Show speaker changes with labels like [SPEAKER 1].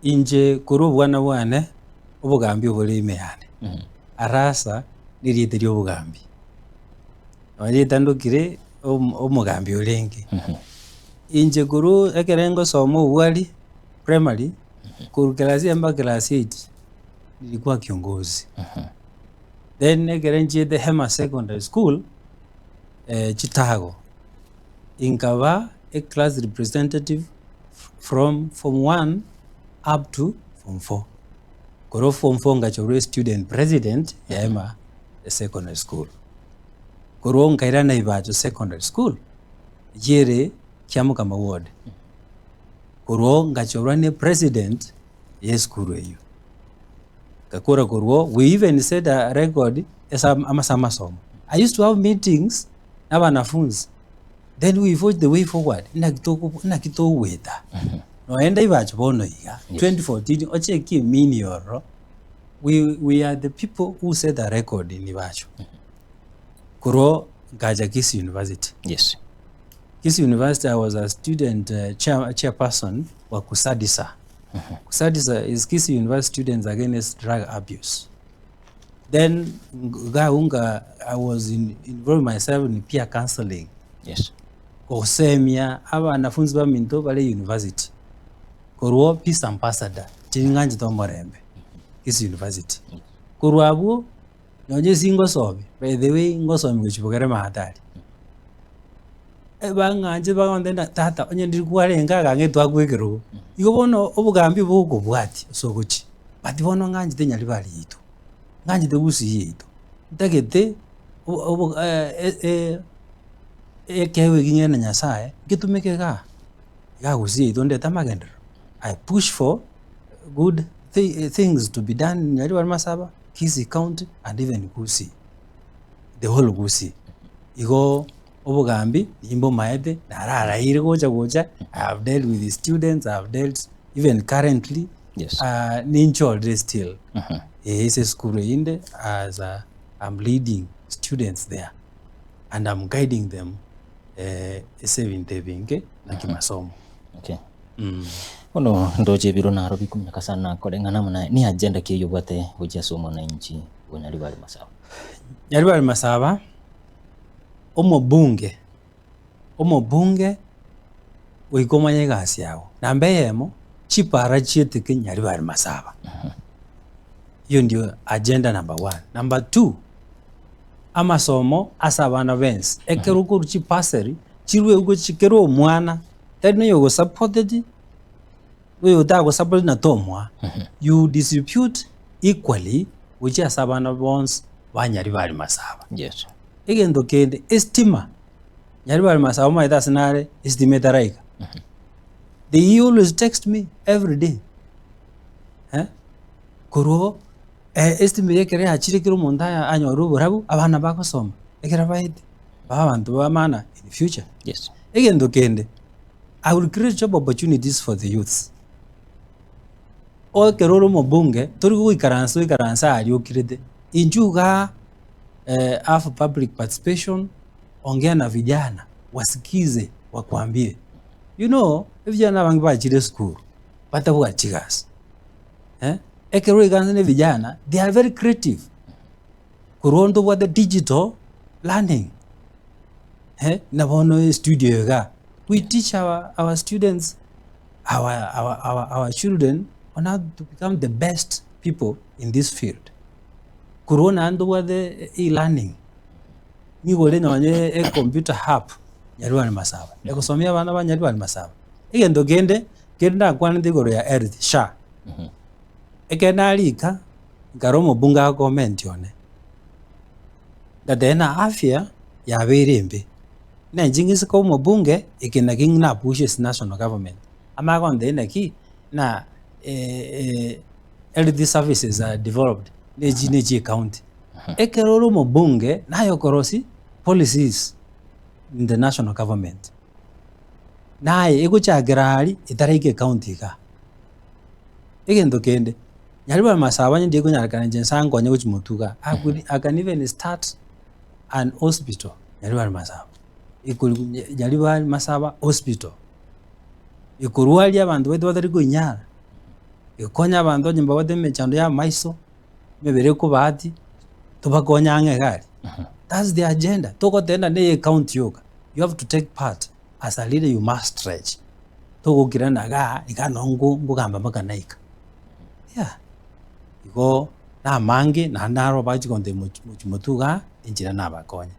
[SPEAKER 1] Inche korwa obwana bwane, obogambi obore ime yane. Arasa nerieta riobogambi. Nonya ritandokire omo- omogambi orenge. Inche korwa ekere ngosoma obwari primary, korwa class eye mpaka class eight, nilikuwa kiongozi. Then ekere nchiete Hema Secondary School, Chitago, inkaba eclass representative from form one up to form four. Korwa form four ngachorwa estudent president ya Hema Secondary School. Korwa nkairana Ibacho Secondary School, eyio ere Kiamokama ward. Korwa ngachorwa ne president ya esukuru eyio. Ngakora korwa we even set a record ase ase amasomo. I used to have meetings na abanafunzi then we forge the way forward naki toko naki togoeta. Nonya ndaibache bono iga, 2014 ochekie emini ororo, we we are the people who set a record in Ibacho. Korwa nkacha Kisii University.
[SPEAKER 2] Yes.
[SPEAKER 1] Kisii University I was a student chair, chairperson wa Kusadisa. Kusadisa is Kisii University Students Against Drug Abuse. Then gaunga I was in, involved myself in peer counseling.
[SPEAKER 2] Yes.
[SPEAKER 1] Gosemia abanafunzi baminto bare university korwa peace ambassador ching'anchete omorembe Kisii University. Korwa abwo nonye ase ngosomi by the way ngosomi gochia bogere mahatari. Bang'anche bagontebia tata onye ndiri kwarenge iga ang'e twakwa ekerogo. Igo bono obogambi bokobwatia ase ogochia, but bono ng'anchete Nyaribari yaito, ng'anchete Gusii yaito, ntagete obo ekeegwa eki ng'ende na Nyasaye, ngetumeke igaa, igaa Gusii yaito ndete amagenderero, I push for good things to be done in Nyaribari Masaba, Kisii county and even Gusii, the whole Gusii. Igo obogambi nimbomaete nararaire gocha gocha, I have dealt with the students, I have dealt even currently
[SPEAKER 2] Yes.
[SPEAKER 1] ninchorire still eh ase esukuru eywo inde as a I'm leading students there and I'm guiding them ase ebinto ebinge na kimasomo.
[SPEAKER 2] Okay. Bono ndoche ebiro naro bikuminyoka sana koreng'ana amo naye, ni agenda ki eywo obwate gochia ase omwananchi bwa Nyaribari Masaba?
[SPEAKER 1] Nyaribari Masaba, omobunge, omobunge goika omanye egasi yago. Namba eyemo, chipara chieteke Nyaribari Masaba, eywo ndio agenda number one. Number two, amasomo ase abana bensi, ekero okorwa chibursary, chirwe gochia kera omwana, tari noyo ogosapoteti, oyo otagosapoteti na tomoa, you distribute equally gochia ase abana bonsi ba Nyaribari Masaba.
[SPEAKER 2] Yes.
[SPEAKER 1] Egento kende, estima, Nyaribari Masaba omanyete ase nare estima etaraika, they always text me every day eh, korwa estima eye ekero yachire kera omonto aya anyore oborabu, abana bagosoma, ekero baete, babe abanto ba maana in future.
[SPEAKER 2] Yes.
[SPEAKER 1] Egento kende, I will create job opportunities for the youths. Ekero ore omobunge, tori goikaransa oikaranse aria okirete, inchuo igaa have public participation, ongea na vijana, wasikize wakwambie. You know, evijana abange bachire esukuru, batabwati chigasi eh, ekero oikaranse na evijana, they are very creative, korwa ntobwate digital learning eh, na bono estudio igaa, we teach our our students our our our our children on how to become the best people in this field. Korwa naende ntobwate e-learning, nigo ore nonye ecomputer hub Nyaribari Masaba, egosomia abana ba Nyaribari Masaba. Egento kende, kende ndakwanete igoro ya health, SHA, ekero narika, nkara omobunge agacomment one, ngateba ng'a afya yabeire embe, buna inche ng'ise koba omobunge, eke nakio napushe ase national government, amanye gontebia naki, ng'a health services are developed, na echi na echi ecounty. Ekero ore omobunge, naye okorosia policies in the national government, naye egochakera aria etaraika ecounty igaa. Egento kende, nyaribari masaba onye ndikonyarekana inche nsa nkonye gochia motwe igaa, I could I can even start an hospital Nyaribari Masaba, ekorwa Nyaribari Masaba hospital, ekorwaria abanto baito batari koinyara. Egokonya abanto onye mbabwate emechando ya amaiso, emebere ekobaatia, tobakonye ang'e iga aria. That's the agenda. Togotenda na eye county yoka, you have to take part as a leader you must stretch. Togokirana igaa, iga noo nko nkogamba mpaka naika. Yeah, igo namange naende naro bachi gontebia mochi mochi motwe igaa, enchera nabakonye.